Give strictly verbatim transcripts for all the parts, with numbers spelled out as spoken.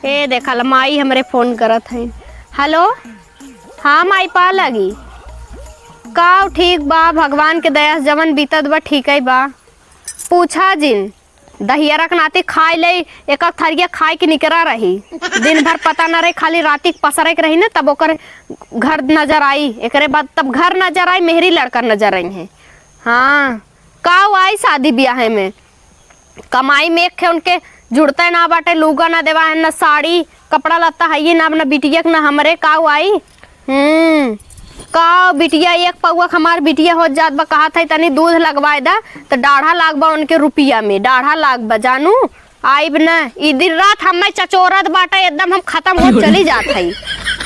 ए, देखा ला, माई हमरे फोन करत है। हेलो, हाँ माई, पा लगी। का ठीक बा, भगवान के दया से जवन बीतत बा, ठीक ही बा। पूछा जिन, दहियरा के नाती खाए ले, एक एक थरिया खाए के निकरा रही। दिन भर पता न रहे, खाली राती के पसरे के रही न, तब ओकर घर नजर आई। एकरे बाद तब घर नजर आई, मेहरी लड़का नजर आई है। हाँ, का आई शादी ब्याह में? कमाई में एक खे उनके जुड़ते ना बाटे, लूगा ना देवा है, ना साड़ी, कपड़ा लत्ता है ये ना, अपना बिटिया के ना हमरे, का आई? हम्म, का बिटिया एक पौआ के हमार बिटिया होत जात बा, कहत है तनी दूध लगवाए दा, त डाढ़ा लाग बा उनके रुपिया में, डाढ़ा लाग बा, जानू, आइब ना। ई दिन रात हमें चचोरत बाटे, एकदम हम खत्म होत चली जात है।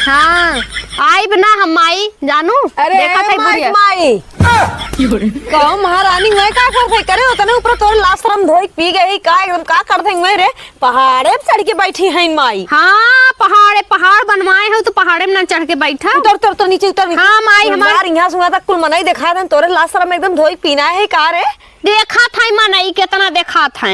हाँ, आइब ना हम माई, जानू, अरे देखत है माई, बुढ़िया। माई। कहूँ महारानी हुए का करत है करे, उतने ऊपर तोर लाज शरम धोई पी गई का, एकदम का करत है हुए रे, पहाड़े पे चढ़ के बैठी हैं माई। हाँ, पहाड़े, पहाड़ बनवाए हो तो पहाड़े में ना चढ़ के बैठा। उतर, उतर, तो नीचे उतर, नीचे। हाँ माई, हमार हमार यहाँ सुना तक कुल मनई देखा देन, तोरे लाज शरम एकदम धोई पीना है का रे? देखा था मनई कितना देखा था।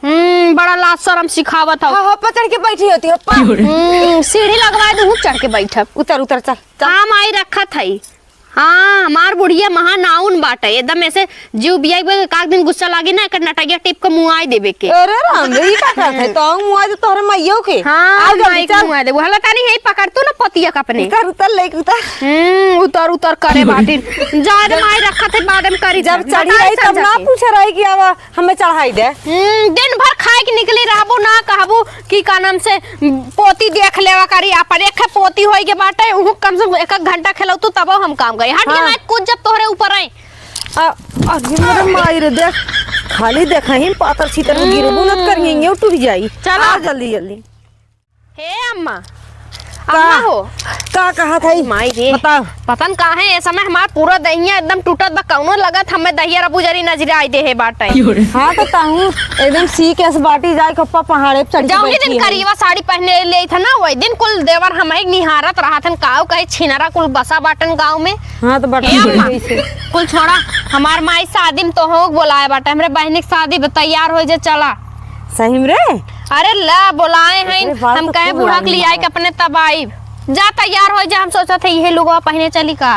हम्म, बड़ा लाज शरम सिखावत हो। हाँ, हो, पर चढ़ के बैठी होती हो, पर। हम्म, सीढ़ी लगवा दूँ, चढ़ के बैठब। उतर, उतर, चल, चल। हाँ माई, रखत है। हाँ, हमार बुढ़िया महानाउन बाटे, एकदम ऐसे जीव बिया के काक दिन गुस्सा लागी ना, एकर नटैया टिप के मुआई देबे के। अरे राम रे, ई का करत है? तो मुआई दे तोहरे माइयो के। हाँ, आ जल्दी माई के चल। मुआई देबे। हला तानी है, पकड़ तू ना पतिया का अपने। उतर, उतर, लेके उतर। हम्म, उतर, उतर करे बाटिन। जा रे माई, रखत है, बाद में करी जब चल। चढ़ी बताई रही तब समझा ना के। पूछे रही कि आवा हमें चढ़ाई दे। हम्म, दिन भर खाए के निकली रहबू ना, कहबू कि का नाम से पोती देख लेवा करी, आपन एक पोती होई के बाटे, उहु कम से कम एक, एक घंटा खेलौतू तबो हम काम करी। हट के हाँ। ना कुछ जब तोहरे ऊपर आई। आ, अरे मेरे माई रे, देख, खाली देखा ही पातर छीतर में गिरबू न करिए, ये टूट जाई। चला। आ जल्दी जल्दी। हे अम्मा, का? अम्मा हो। का कहा था ई? माई रे। बताओ। पता न का है, ए समय हमार पूरा दहिया एकदम टूटत बा, कौनो लगत हमें दहिया रबू जरी नजर आई दे है बाटे। हाँ, तो ताहू एकदम सी के अस बाटी जाए के ऊपर पहाड़े पे चढ़ के जौनी बैठी दिन है। करीबा साड़ी पहने ले था ना, वही दिन कुल देवर हमें निहारत रहा थन, काऊ कहे छिनरा कुल बसा बाटन गाँव में। हाँ, तो बाटे हे अम्मा, कैसे? कुल छोड़ा, हमार माई शादी में तो हो बोलाए बाटे, हमरे बहनी के शादी में तैयार हो जे चला। सही में रे? अरे ला, बोलाए हैं, एकरे बाद हम तो कहे खूब बूढ़ा के लागी लियाई के मारा। अपने तब आइब। जा तैयार हो जा, हम सोचत है इहे लुगवा पहने चली का।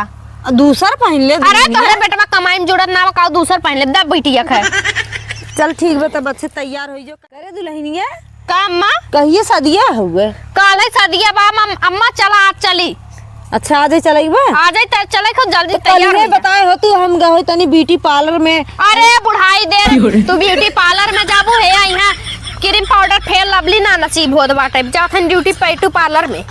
दूसर पहन ले, अरे दुल्हनिया। तोहरे बेटवा कमाई में जुड़त ना बा, का दूसर पहन ले, दब बिटिया के। चल ठीक बा, तब अच्छे तैयार हो जो। करे दुल्हनिया। का अम्मा? कहिए सदिया हुए? काले सदिया बा, अम-, अम्मा चला, आज चली। अच्छा, आजे चलइबा? आजे त चले, खूब जल्दी तो तैयार कलिए हो जा। बताए हो तू, हम गए तनी beauty parlour में। अरे बुढ़ाई दे, तू beauty parlour में जाबू है, यहाँ cream powder Fair Lovely ना नसीब होत बाटे, जात हन beauty beauty parlour में।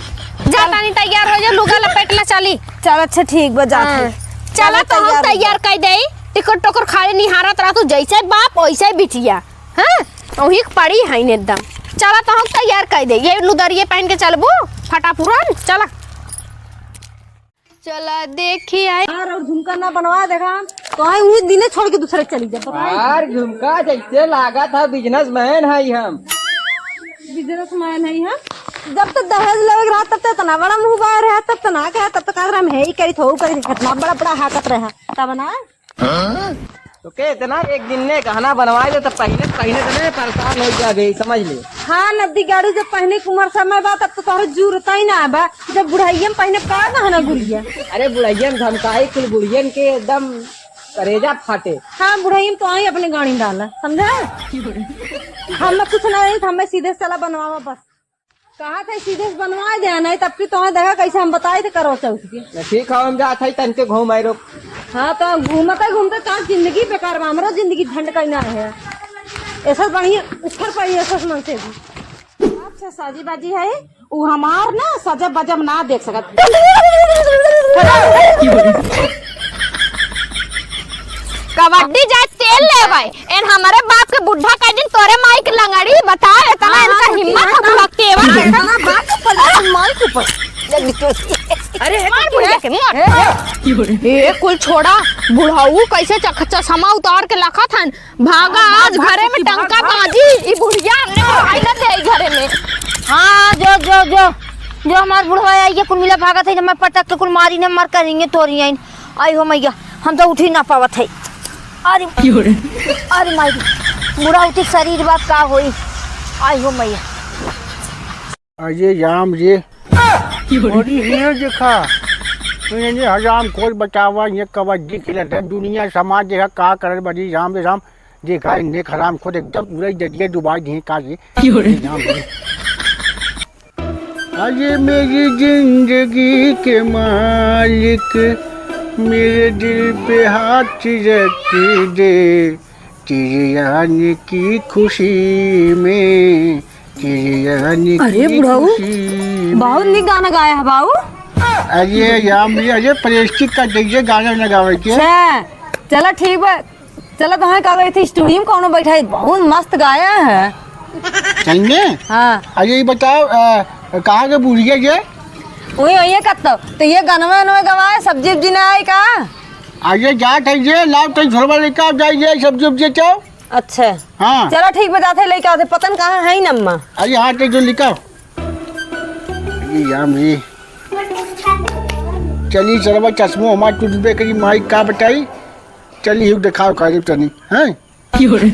जा तनी तैयार हो जा, लुगा लपेट ला चली। चल अच्छा ठीक बा, जात हाँ। हन। चला चला तो हम तैयार हो तैयार जा। कर देई, टिकट टोकर खाली निहारत रह तू, जैसे बाप वैसे बिटिया। हाँ, वही पड़ी है एकदम। चला तो हम तैयार कर दे। ये लुदरिये पहन के चलबू फटाफुरन, चला। चला देखी आई। यार, और झुमका ना बनवा देखा, तो आई उही दिने छोड़ के दूसरे चली जा, पता है? यार, झुमका जैसे लागत है, businessman है हम। Businessman है हम। जब तो दहेज लेवे के रहा, तब तो इतना बड़ा मुंह बाहर है, तब तो ना कहा, तब तो कहत रहा, हम है ही करी, थो करी, इतना बड़ा बड़ा हाकत रहा, तब ना। हाँ? तो के इतना एक दिन ने गहना बनवाए दे, तब पहने, पहने तो नहीं परेशान हो गया बे, समझ ले। हाँ, नदी गाड़ू, जब पहने के उम्र समय बा, तब तो तोहरे जरूरत ही ना बा। जब बुढ़ाइया में पहने का गहना गुड़िया? अरे, बुढ़ाइया में धमकाई कुल बुढ़ियन के एकदम करेजा फाटे। हाँ, बुढ़ाइया में तो आई अपने गाड़ी में डाला, समझा? हम कुछ ना रही, हमें सीधे से चला बनवावा बस। कहा था सीधे से बनवा दे, नहीं तब की तोहे देखा कैसे हम बताए थे करवा चौथ के। ना, ठीक है, हम जात है तनके घूम आए रो। हाँ, तो घूमते घूमते तो जिंदगी बेकार बा, हमरो जिंदगी झंड कहीं ना है। ऐसा बढ़िया ऊपर पर ऐसा मन से भी। अच्छा, साजी बाजी है, उ हमार ना सजब बजब ना देख सकत। कबड्डी जाए तेल ले भाई। एन हमरे बाप के बुढ़ा कह दिन तोरे माई के लंगड़ी बता, इतना हाँ, इनका हाँ, हिम्मत हाँ, है, हाँ। तेवर हाँ, है। हाँ, हाँ, बात तो पलट माई के ऊपर। जल्दी तो। अरे, मार बुढ़िया के, मार। ए, ए, कुल छोड़ा, बुढ़ऊ कैसे चख-, चश्मा उतार के लखत हन, भागा, हाँ, आज भाग, घरे में भाग, टंका भाग। बाजी, ई बुढ़िया हमने भाई ना दे घरे में। हाँ, जो, जो, जो, जो हमार बुढ़वा आई, ये कुल मिला भागत है, जब मैं पटक के कुल मारी ने मर करेंगे तोरी आइन। आई हो मैया, हम तो उठ ही ना पावत है। अरे, क्यों रे? अरे माई, बुढ़ा उठी शरीर बात का होई? आई हो मैया। अरे राम रे। अरे ये देखा, ये हरामखोर बतावा, ये कबड्डी खेलत है, दुनिया समाज देखा का करत बा, अरे राम रे राम। देखा इन्हें हरामखोर एकदम पूरा ही दरिया डुबा दिए का रे। क्यों रे? अरे राम रे। अरे मेरी जिंदगी के मालिक, मेरे दिल पे हाथ रख दे, तेरे आने की खुशी में, तेरे आने अरे की बुढ़ऊ, खुशी में। बहुत नीक गाना गाया है बाऊ। अरे राम रे, अरे प्रेस्टिक का दीजिए गाना लगावे के। अच्छा, चला ठीक बा। चला तो हाँ, का गई थी स्टूडियो में कौनो बैठा है, बहुत मस्त गाया है। सही में? हाँ। अरे ये बताओ, अ, कहाँ के बुढ़िया ये? वही, वही कत्तो। तो ये गनवा वनवा गवाए, सब्जी उब्जी ना आई का? अरे जात है ये, लाओ तो झोलवा लेके आओ, जाइए सब्जी उब्जी तो। अच्छा। हाँ। चला ठीक बा, जाते लेके आते, पता न कहाँ है नम्मा। अरे हाँ, तो जो लिखा। अरे राम रे। चली सरवा चश्मो हमार टूटबे करी, माई का बताई। चली हिउ देखाओ का रे तनी, हैं? क्यों रे?